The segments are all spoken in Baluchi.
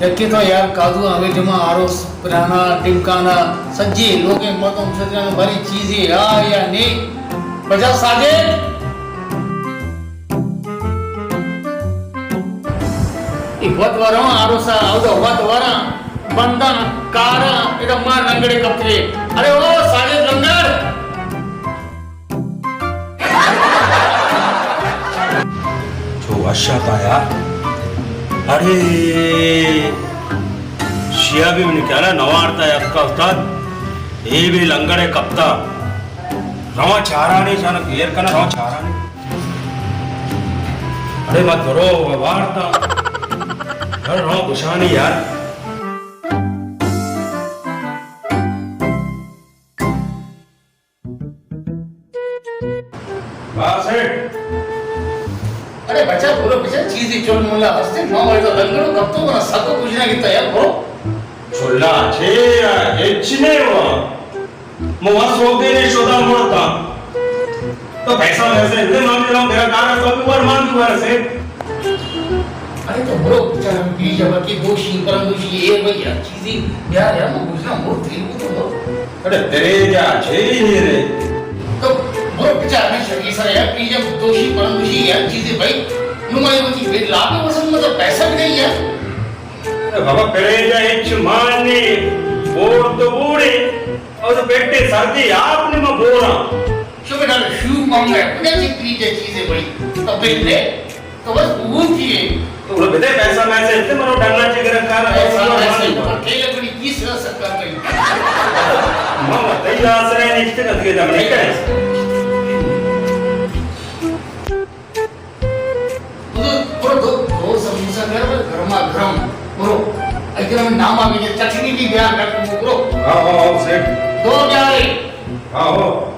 یکے تو یار کادو ہمے ٹیما آروس پرانا ٹمکانا سجے لوگیں مردم سجان بھری چیزے آ یا نے بجا ساجد۔ اے وت وراں آروسا، اودا وت وراں بنداں کاراں، ادا ما لنگڑے کپتگے۔ ارے او ساجد لنگڑ! چو وش اتاں یار۔ اڑے شیا بھی منی خیالا نوارتا یتکا استاد۔ اے بھی لنگڑے کپتا۔ رواں چارانی شان گیر کنا رواں چارانی۔ اڑے ما درو وارتا۔ یار رواں گشانی یار۔ واہ سیٹھ۔ ارے بچا، برو بچا، چیزی چل ملا ہستے، ما وای تو لنگڑو کپتو، منا سکو کچھ نہ کیتا یار، برو۔ چلا چے یا ہچ نہیں ہوا۔ مو وا سوگے نے شدا مرتا۔ تو پیسہ ویسے دے، ما میرا، میرا کار ہے، تو بھی ور مان دو ور سے۔ ارے تو برو، چل ہم پیری جا بلکہ دوشی، پرم دوشی، اے بھائی یار، چیزی بیار یار، مو گزنا مور تیل کو تو برو۔ اڑے تیرے جا چے ہی نہیں رے۔ تو برو بچار میں شکی سر یار، پیجم دوشی پرندوشی یار چیزیں بھائی۔ نو مائی وتی بے لاکھ وسن مطلب پیسہ بھی نہیں یار۔ اڑے بابا تیرے جا ہچ مان نہیں، بور تو بوڑے، اور تو بیٹے سردی آپ نے میں بورا۔ شو بیٹا شو مانگا ہے، پتا چی پیجے چیزیں بھائی۔ تو بیٹے تو بس بوتی ہے۔ تو وہ بدے پیسہ میں سے اتنے مرو ڈالنا چاہیے، گرم کار ہے، پیسہ میں سے تو ٹھیلے بڑی کس طرح سرکار کری۔ ماما، تئی آسرے نہیں، اتنے نہ دے دم نہیں کرے۔ برو، برو، دو، دو سموسہ کر، گرما گرم۔ برو، اگر ہم نام آگے چٹنی بھی بیان کر، برو۔ ہاں، ہاں، ہاں، سیٹھ۔ دو پیالے۔ ہاں، ہاں۔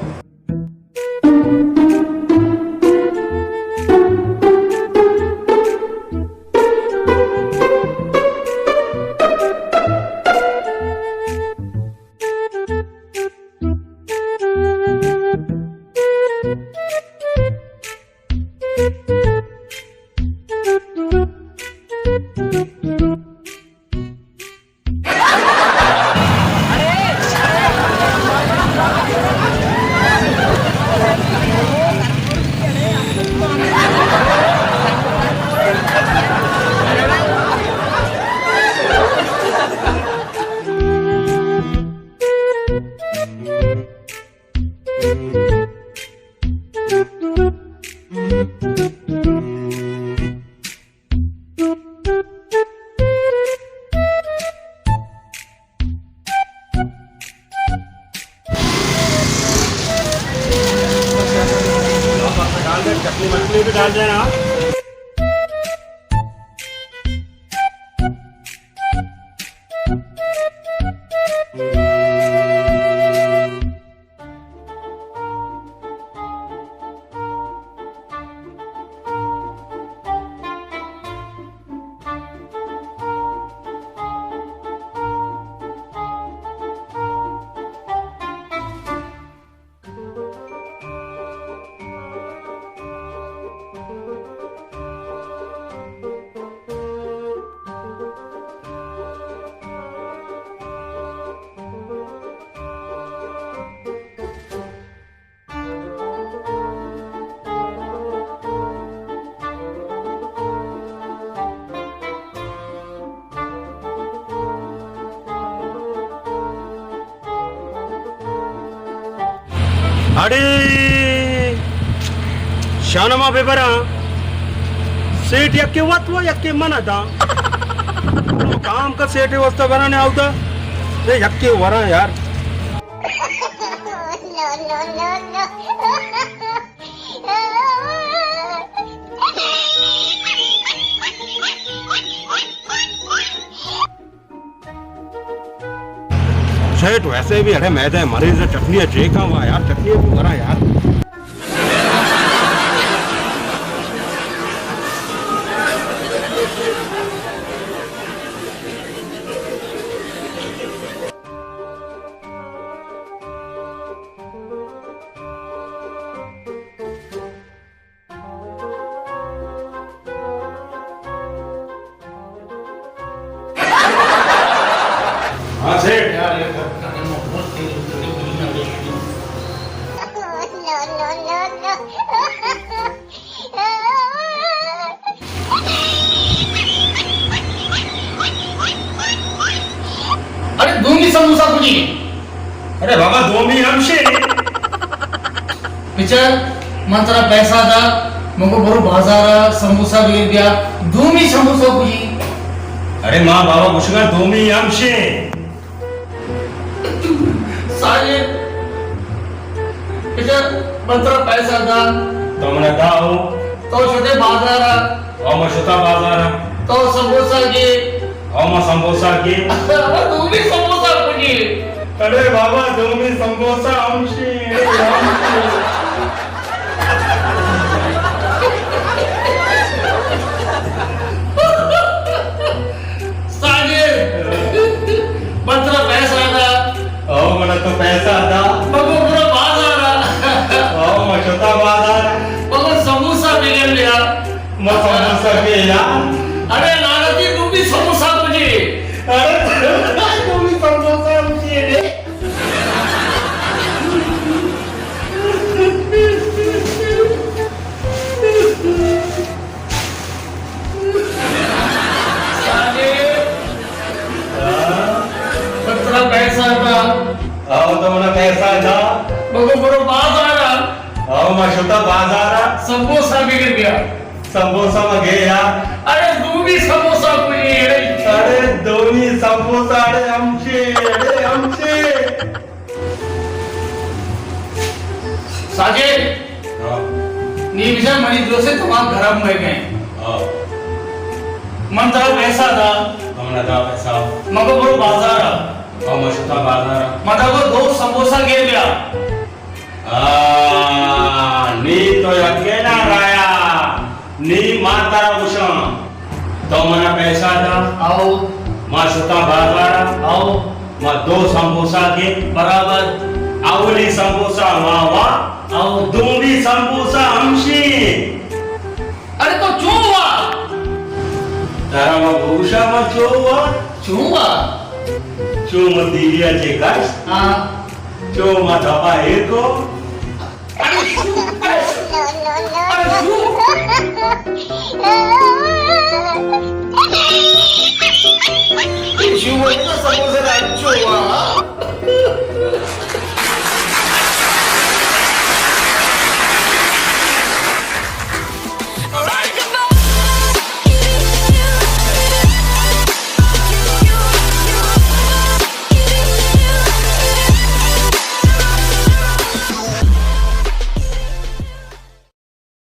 ڈال دے، چٹنی مٹنی بھی ڈال دینا۔ اڑے شانما بہ براں، سیٹھ یکے وت و یکے من داں۔ کام کا سیٹھ واسطہ براں نے آودا، اے یکے وراں یار۔ سیٹھ ویسے بھی اڑے میدے مریض ہے، چٹنی ہے، جے کاں وا یار، چٹنی ہے، تو کرا یار۔ ہاں سیٹھ۔ ارے دومی سموسہ کجی؟ ارے بابا، دومی ہمشے۔ بچار، من ترا پیسہ دا، من گو برو بازار ءَ سموسہ بگر بیا، دومی سموسہ کجی؟ ارے ماں بابا گوشگا دومی ہمشے۔ ساجد، بچار، من ترا پیسہ دا۔ تو منا دا ہو۔ تو شتے بازار ءَ۔ او ما شتا بازار ءَ۔ تو سموسہ گے۔ او ما سموسہ گے۔ او دومی سموسہ کجی؟ ارے بابا، دومی سموسہ ہمشی، ہمشی۔ ساجد، من ترا پیسہ دا۔ او منا تو پیسہ دا۔ مگو برو بازار ءَ۔ او ما شتا بازار ءَ۔ مگو سموسہ بگر بیا۔ ما سموسہ کے یا۔ ارے لعنتی، دومی سموسہ کجی؟ ارے دومی سموسہ کجی؟ ساجد، ہاں؟ من ترا پیسہ دا۔ او تو منا پیسہ دا۔ مگو برو بازار ءَ۔ او ما شتا بازار ءَ۔ سموسہ بگر بیا۔ سموسہ ما گے یا۔ ارے دومی سموسہ کجی؟ ارے دومی سموسہ، ارے ہمشی، ارے ہمشی۔ ساجد۔ ہاں۔ نی بچار، منی دوست تمام گرم بہ گئے۔ ہاں۔ من ترا پیسہ دا۔ ہم نہ دا پیسہ۔ مگو برو بازار ءَ۔ ہاں، ما شتا بازار ءَ۔ مگو دو سموسہ گے بیا۔ آ، نی تو یکے نہ رایا۔ نی ما ترا گوشاں، تو منا پیسہ دا۔ او۔ ما شتا بازار ءَ۔ او۔ ما دو سموسہ گے۔ برابر۔ اولی سموسہ ما وا۔ او۔ دومی سموسہ ہمشی۔ ارے تو چون وا؟ ترا ما بگوشاں ما چون وا۔ چون وا؟ چون ما دیوی ءَ چے کشت۔ ہاں۔ چون ما دپا ایر کو۔